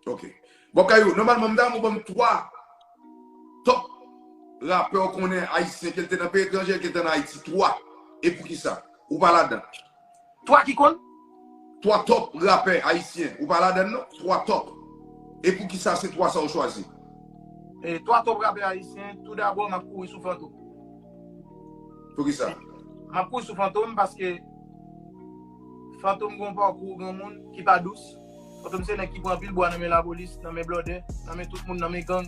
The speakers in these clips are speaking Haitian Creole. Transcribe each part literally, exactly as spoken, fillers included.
Ok. Bon, Kayou, nòmalman, m ta renmen w ban m twa top rapè w konnen ayisyen, ke l te nan peyi etranje, ke l te nan Ayiti. Twa. E poukisa? Ou pa ladan. Twa ki konn? Twa top rapè ayisyen. Ou pa ladan, non? Twa top. E poukisa se twa sa ou chwazi? E twa top rapè ayisyen, tou dabò, m ap kouri sou Fantom. Poukisa? M ap kouri sou Fantom paske Fantom gen yon pakou granmoun ki pa dous. Fantom se nèg ki pran anpil bwa nan men lapolis, nan men blòdè, nan men tout moun, nan men gang.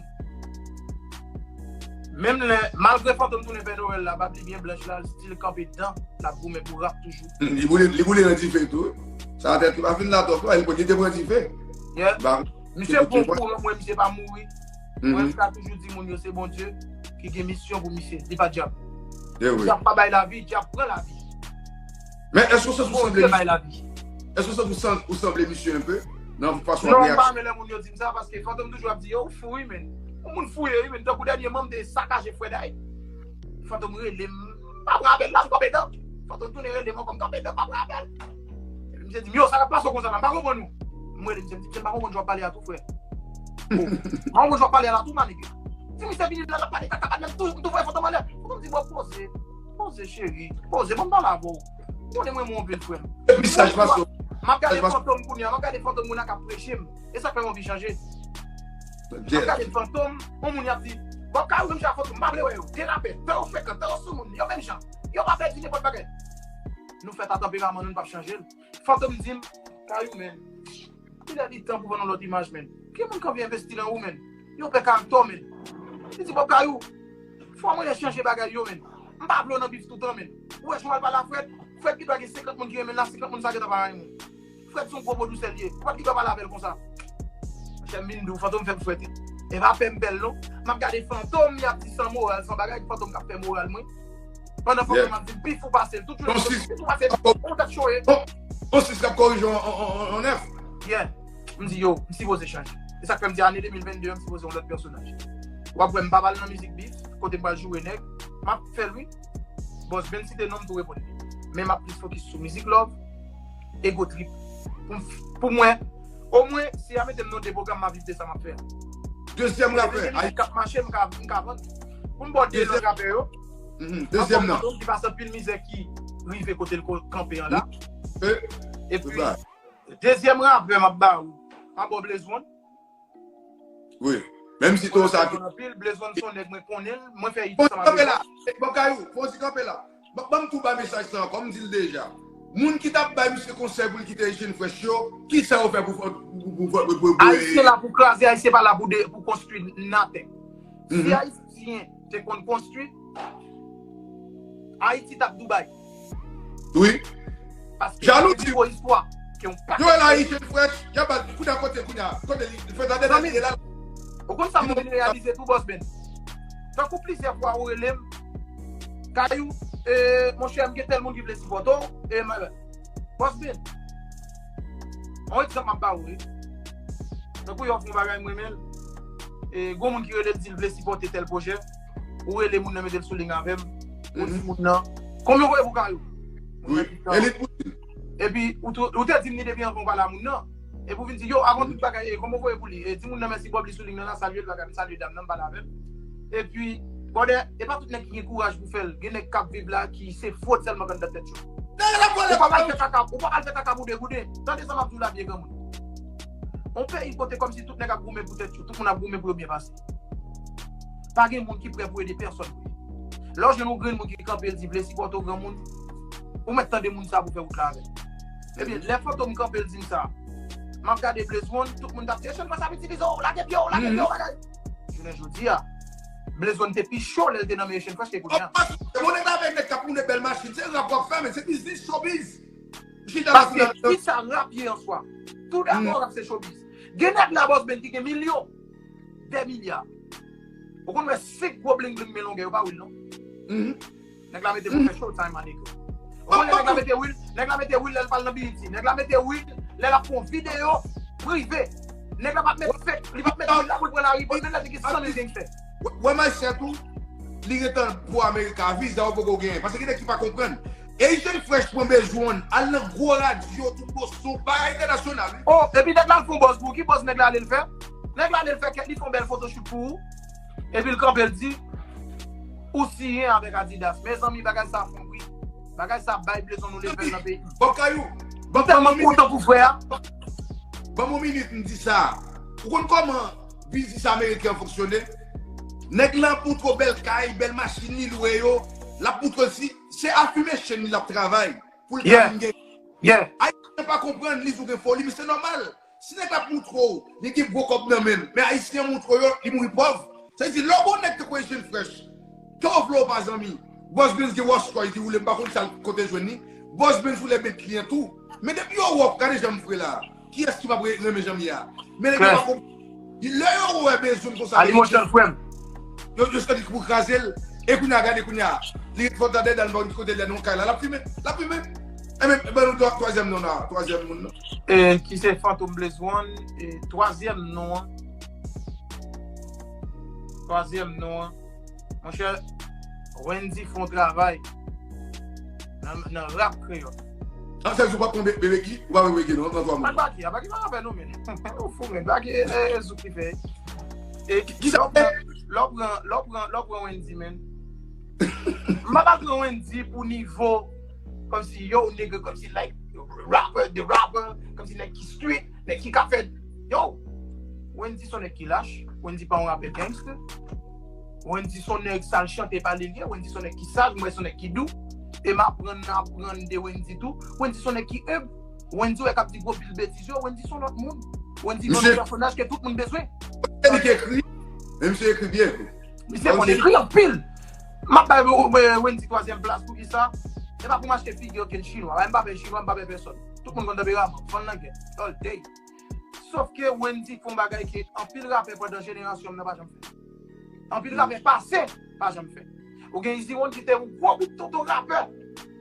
Menm lè, malgre Fantom tounen Pè Noël la, bab li byen blanch la, l still kanpe dan, l ap goumen pou rap toujou. Li boule, li boule nan dife tou. Sa tèt li pa fin la twòp, non, li te pran dife. Yeah. Ba, misye bon kouran, mwen, misye pa mouri. Mwen, m ka toujou di moun yo se Bondye ki gen misyon pou misye, li pa dyab. Dyab pa bay lavi, dyab pran lavi. Men èske w santi w sanble misye? Èske w santi w san- ou sanble misye enpe nan fason w ap reyaji? Non, m pa renmen lè moun yo di m sa, paske Fantom toujou ap di, yo, ou fou, wi, men. Yon moun fou ye, wi, men. Tankou dènyèman, m te sakaje Fred Hyde. Fantom rele m, m pa pran apèl la, m kanpe dan. Fantom tounen rele m ankò, m kanpe dan, m pa pran apèl. Epi misye di m, yo, sa k ap pase w konsa la, m pa konprann ou. M rele misye, m di, misye, m pa konprann jan w ap pale a tou, frè. Oh, m pa konprann jan w ap pale a la tou, manèg. Ti misye vini la, l ap pale kaka, pa menm tou, m tou voye Fantom anlè. Fantom di, bon, poze, poze, cheri, poze, ban m pale avè w. Ou konnen mwen renmen w anpil, frè m. Mesaj pase. M ap gade Fantom kounye a, m ap gade Fantom kounye a k ap preche m. E sa k fè m anvi chanje. M ap gade Fantom, yon moun y ap di, bon, Kayou menm jan ak Fantom, m pa vle wè yo. De rapè, tan yo frekan, tan yo sou moun, yo menm jan. Yo pa pèdi nenpòt bagay. Nou fèt a tanperaman nou, nou p ap chanje l. Fantom di m, Kayou, men, kilè li tan pou vann yon lòt imaj, men? Gen moun ki anvi envesti nan ou, men. Yo pè karaktè w, men. Li di, bon, Kayou, fò mwen chanje bagay yo, men. M pa vle w nan bif toutan, men. Ou wè jan w al pale a Fred? Fred gendwa gen senkant moun ki renmen l la, senkant moun sa gentan pa renmen w. Fred se yon gwo pwodisè li ye. Ou pa t gendwa pale avè l konsa. Monchè, m vin di w, Fantom fè m swete. E pa pè m pè l, non. M ap gade Fantom, y ap di san moral, san bagay, Fantom k ap fè moral mwen. Pandan Fantom ap di m, bif ou pase l. Tout jounen, Fantom di, bif ou pase l. Ou tèt choye. Yon sis k ap korije yon nèf. Yeah. M di, yo, m sipoze chanje. E sa k fè m di, ane de mil venn de an, m sipoze yon lòt pèsonaj. W ap wè m pa pral nan mizik bif, kote m pral joure nèg. M ap fè l, wi. Bòs Ben site non m tou reponn li. Men m ap plis fokis sou mizik love, ego trip. Pou m, pou mwen, omwen, si y a mete m nan de pwogram, m a viv de sa m ap fè a. Dezyèm rapè, Ayiti k ap mache, m ka, m ka vann. Pou m ba w de lòt rapè yo, m ap ba w Fantom ki pase anpil mizè ki rive kote l ko-, kanpe an la. Epi, dezyèm rapè m ap ba ou, m ap ba w Blaze One. Wi. Menm si to sa tou. Blaze One se yon nèg mwen konnen l, mwen fè it ansanm avè l. Bon, Kayou, fò w di kanpe la. Ban m tou ba mesaj sa ankò, m di l deja. Moun ki t ap bay misye konsèy pou l kite Asian Fresh yo, kisa yo fè pou, pou, pou, pou, pou, pou, Ayisyen la pou kraze, Ayisyen pa la pou de, pou konstwi nothing. Si Ayisyen te konn konstwi, Ayiti t ap Dubai. Wi. Paske jalouzi. Yo la Asian Fresh, y ap al kounye a kote kounye a. Kote li, li fè tande li la. Ou konn sa mwen vin reyalize tou, Bòs Ben? Tankou plizyè fwa ou rele m, Kayou, e, monchè, m gen tèl moun ki vle sipòte w, e, m, Bòs Ben, yon egzanp m ap ba ou, wi. Tankou yon fon bagay m renmen l, e, gon moun ki rele l di l vle sipòte tèl pwojè, ou rele moun nan mete l sou liy avè m, ou di moun nan, konbyen w voye pou Kayou? Wi, elit pou di l. Epi, ou tou, ou te di m li depi anvan w pale a moun nan. Epi w vin di, yo, avan tout bagay, e, kòman w voye pou li? E, di moun nan mèsi Bob li sou liy nan la, salye l, bagay, m salye dam nan, m pale avè l. Epi, brother, e pa tout nèg ki gen kouraj pou fè l. Gen nèg k ap viv la ki se fwod sèlman k anndan tèt yo. Ou pa pral fè kaka, ou pa pral fè kaka pou de gouden. Tande sa m ap di w la, vye granmoun. On peyi kote kòmsi tout nèg ap goumen pou tèt yo, tout moun ap goumen pou yo byen pase. Pa gen moun ki prè pou ede pèsòn vre. Lè w jwenn yon grenn moun ki kanpe, l di vle sipòte w granmoun, ou mèt tande moun sa pou fè wout la avè l. Ebyen, lè Fantom kanpe, l di m sa, m ap gade Blaze One, tout moun t ap di, Echann Fòs ap itilize w, lage pye w, lage pye w, bagay. Jounen jodi a, Blaze One te pi cho lè l te nan men Echann Fòs ke kounye a. Bon, nèg la avèk nèg k ap wounen bèl machin, se rap w ap fè, men se biznis, showbiz. Paske ki sa rap ye an swa? Tou dabò, rap se showbiz. Gen nèg la, Bòs Ben, ki gen milyon, dè milya. Ou konn wè senk gwo bling bling men longè yo pa wil non. Nèg la mete pou fè Showtime, my nigga. Ou konn lè nèg la mete wil, nèg la mete wil lè l pral nan B E T. Nèg la mete wil lè l ap fè yon videyo prive. Nèg la p ap met fake, li p ap met wil la pou l pran lari, men lè te gen san mil gangstè. Wè, wè Mayisyen tou, li ret an pou Amerika, viza ou poko genyen. Paske gen nèg ki pa konprann. Asian Fresh pran bezwen, al nan gwo radyo, tout gwo son, bagay entènasyonal, wi. Oh, epi nèg la al fè yon buzz pou ou. Ki buzz nèg la ale l fè? Nèg la ale l fè kèk, li fè yon bèl photoshoot pou ou. Epi l kanpe l di, ou siyen avèk Adidas. Mezanmi, bagay sa fon bri. Bagay sa bay blezon nou level nan peyi. Bòkayou, ban m tèlman kontan pou frè a. Ban m yon minit, m di sa. Ou konn kòman biznis ameriken an fonksyone? Nèg la ap montre w bèl kay, bèl machin li lwe yo. L ap montre w si se affirmation li l ap travay pou l ka vin gen. Ayisyen pa konprann, li di w gen foli, men se nòmal. Si nèg la ap montre w, li gen gwo kòb nan men l, men Ayisyen an montre w yo, li mouri pòv. Sa vle di, lè w gon nèg tankou Asian Fresh, ke w vle w pa zanmi, Boss Benz gen Rolls Royce, li woule, m pa konn sa kote l jwenn li. Boss Benz woule Bentley an tou. Men depi yo wè w, gade jan m fre la. Kiyès ki p ap renmen jan m ye a? Men nèg yo pa konprann. Lè yo wè bezwen konsa, Emotion frè m. Yo, yo soti pou kraze l. E kounye a, gade kounye a. Li ret fò tande dan bò ki kote l nan kay la. L ap fimen. L ap fimen. Enben, ban nou twa- twazyèm non la. Twazyèm moun nan. E, ki se Fantom Blaze One. E, twazyèm non an. Twazyèm non an. Monchè, Wendy fè yon travay nan, nan rap kreyòl. An sèl si w pa konn Bebe Ki, ou pa wè Bebe Ki non, nan twa moun. Baki, a Baki pa rapè non men. Ou fou men. Baki e, e, e Zouk ki fè. E ki sa lè w pran, lè w pran, lè w pran, lè w pran Wendy men. M pa ka pran Wendy pou nivo kòmsi yo nèg kòmsi like rapper, the rapper, kòmsi nèg ki street, nèg ki ka fè yo. Wendy se yon nèg ki lach, Wendy pa yon rapè gangster. Wendy se yon nèg sa l chante pale l ye, Wendy se yon nèg ki saj, mwen se yon nèg ki dou. E m aprann, aprann de Wendy tou. Wendy se yon nèg ki enb. Wendy wè k ap di gwo pil betiz yo, Wendy se yon lòt moun. Wendy gen yon pèsonaj ke tout moun bezwen. Se li ki ekri, men misye ekri byen tou. Misye konn ekri anpil. M ap bay Wendy twazyèm plas poukisa? E pa pou m achte figi okenn chinwa. M pa pè chinwa, m pa pè pèsòn. Tout moun konn tanperaman m. Fann nan gèt. All day. Sòf ke Wendy fè yon bagay ke anpil rapè pandan jenerasyon m nan pa janm fè. Anpil rapè pase pa janm fè. Ou gen Easy One ki te yon gwo bout tonton rapè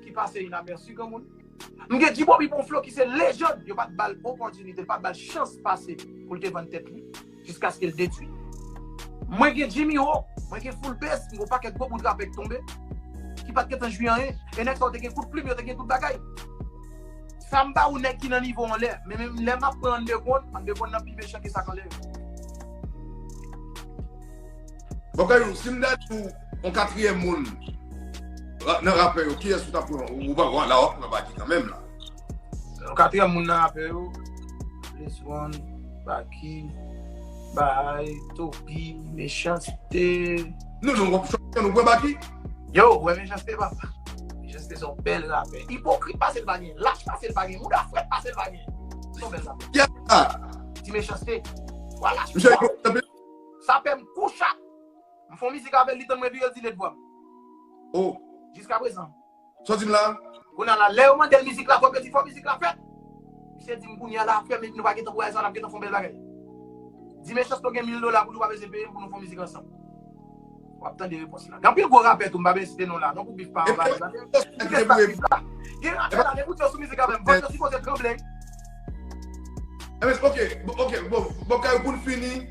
ki pase inapèsi granmoun. M gen G-Bobby Bonflo ki se lejann, yo pa t ba l opòtinite, yo pa t ba l chans pase pou l te vann tèt li jiskaske l detwi. Mwen gen Jimmy Ho, mwen gen Full Bass, m gen yon pakèt gwo bout rapè k tonbe ki pa t gentan jwi anyen. E nèg sa yo te gen kout plim, yo te gen tout bagay. Sa m ba ou nèg ki nan nivo anlè, men menm lè m ap pran underground, underground nan pi mechan ke sa k anlè yo. Bòkayou, si m ta di w yon katriyèm moun nan rapè yo, kiyès ou ta pran? Ou pa pran la, w ap pran Baky kanmenm la. Yon katriyèm moun nan rapè yo, Blaze One, Baky, Bahay, Toby, Mechanste. Non, non, w ap chwazi, nou pran Baky? Yo, w wè Mechanste papa. Mechanste se yon bèl rapè. Ipokrit pase l pa gen, lach pase l pa gen, mouda frèt pase l pa gen. Se yon bèl rapè. Ti Mechanste. Wala. Sa pè m kou chat. M fè yon mizik avè l, li tann mwen vire l di led vwa m. Oh. Jiska prezan. Sa w di m la? Kounye a la, lè yo mande l mizik la, fòk yo di fò mizik la fèt. Misye di m kounye a la, frè m, epi nou pa gentan pou bagay sa, n ap gentan fè yon bèl bagay. Di Mechanste gen mil dola pou li, ou pa bezwen peye m pou nou fè yon mizik ansanm. W ap tande repons la. Gen anpil gwo rapè tou, m pa bezwen site non la, non pou bif pa anba li, m pa bezwen site bif la. Gen rapè la, depi w sou mizik avè m, vant yo sipoze tranble. Ebyen, ok, bon, ok, bon, Bòkayou, pou n fini,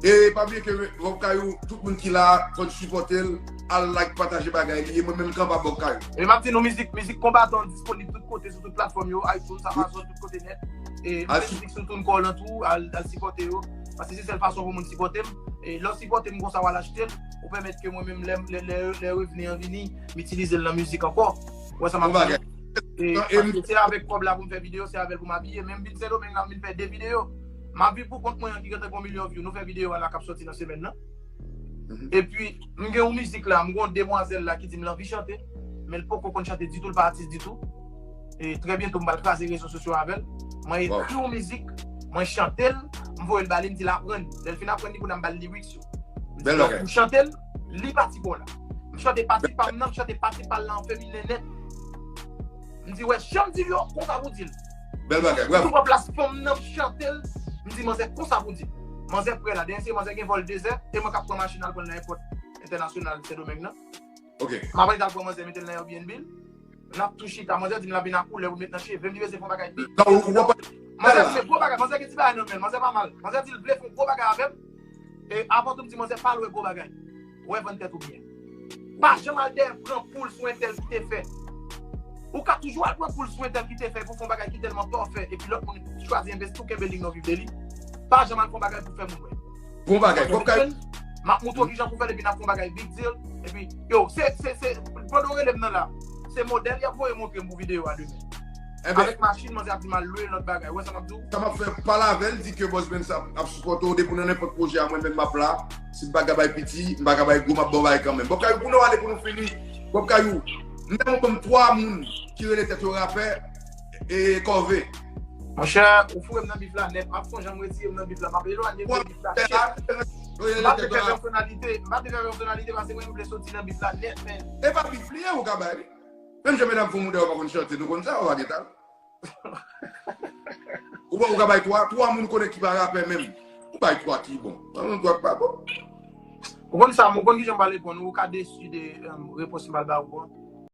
e pa bliye ke Bòkayou, tout moun ki la, fò n sipòte l, al like, pataje bagay li, e mwen menm kanpe ak Bòkayou. E m ap di nou mizik, mizik Konbatan disponib tout kote, sou tout platfòm yo, iTunes, Amazon, tout kote nèt. E m fè mizik sou TuneCore lan tou, al, al sipòte yo. Paske se sèl fason pou moun sipòte m. E lè w sipòte m konsa, w al achte l, ou pèmèt ke mwen menm, lè, lè, lè, lè revni an vini, m itilize l nan mizik ankò. Ou wè sa m ap di? E, paske se avèk kòb la pou m fè videyo, se avè l pou m abiye. Men m vin Sendomeng la, m vin fè de videyo. M ap viv pou kont mwen an ki gentan gen yon milyon view. Nou fè videyo a la k ap sòti nan semèn nan. Epi, m gen yon mizik la, m gen yon demwazèl la ki di m l anvi chante, men l poko konn chante ditou, l pa atis ditou. E trè byento, m pral kraze rezo sosyo avè l. Mwen ekri yon mizik, mwen chante l, m voye l ba li, m di l aprann. Lè l fin aprann li, kounye a m ba l lyrics yo. M di l, donk, m chante l, li pati pa w la. M chante pati pa m nan, m chante pati pa l la an feminen nèt. M di, wè, jan m di l yo, konsa pou w di l. Bèl bagay, bravo. M tou pran plas fanm nan, m chante l, m di manzè konsa pou w di l. Manzè prè la, dèyè se manzè gen vòl dezè, e mwen k ap pran machin al pran l nan èpòt entènasyonal Sendomeng nan. Ok. M ap al pran manzè, mete l nan Airbnb l. N ap tou chita. Manzè di m l ap vin ak koulè pou met nan cheve m, li bezwen fè yon bagay big. Manzè di se gwo bagay, manzè gen ti bagay nan men l, manzè pa mal. Manzè di l vle fè yon gwo bagay avè m. E avan tou m di manzè pa lwe gwo bagay. Ou wè vann tèt ou byen. Pa janm al dèyè pran poul sou entèl ki te fè. Ou ka toujou al pran poul sou entèl ki te fè pou fè yon bagay ki tèlman pafè, epi lòt moun chwazi envesti, ou kenbe li, non, viv de li. Pa janm al fè yon bagay pou fè moun wè. Bon bagay, kòb kay. M ap montre w kijan pou fè l, epi n ap fè yon bagay big deal. Epi, yo, se, se, se, pandan w rele m nan la, se modèl y ap voye montre m pou videyo a demen. Enben, Avèk machin, manzè ap di m al lwe lòt bagay. Wè sa m ap di w? Sa m ap fè, pale avè l, di ke Boss Ben sa ap sipòte w depi nan nenpòt pwojè a, mwen menm m ap la. Si m pa ka bay piti, m pa ka bay gwo, m ap ba w bagay kanmenm. Bob Kayou, pou nou ale, pou nou fini. Bob Kayou, m ta ban m twa moun ki rele tèt yo rapè e kòve. Monchè, ou foure m nan bif la nèt. M ap fè jan m retire m nan bif la. M ap elwanye m de bif la. M pa te fè pèsonalite. M pa te fè pèsonalite paske mwen m vle soti nan bif la nèt, men. E pa bif li ye, ou ka bay li. Menm jan medam fè moun dèyè pa konn chante, nou konn sa, ou pa gen talan. Ou, ou ka bay twa, twa moun ou konnen ki pa rapè menm. Ou bay twa ki bon. Ban nou twa ki pa bon. Ou konn sa, ou konn kijan m pral reponn ou, ou ka desi de um, repons m pral ba ou an.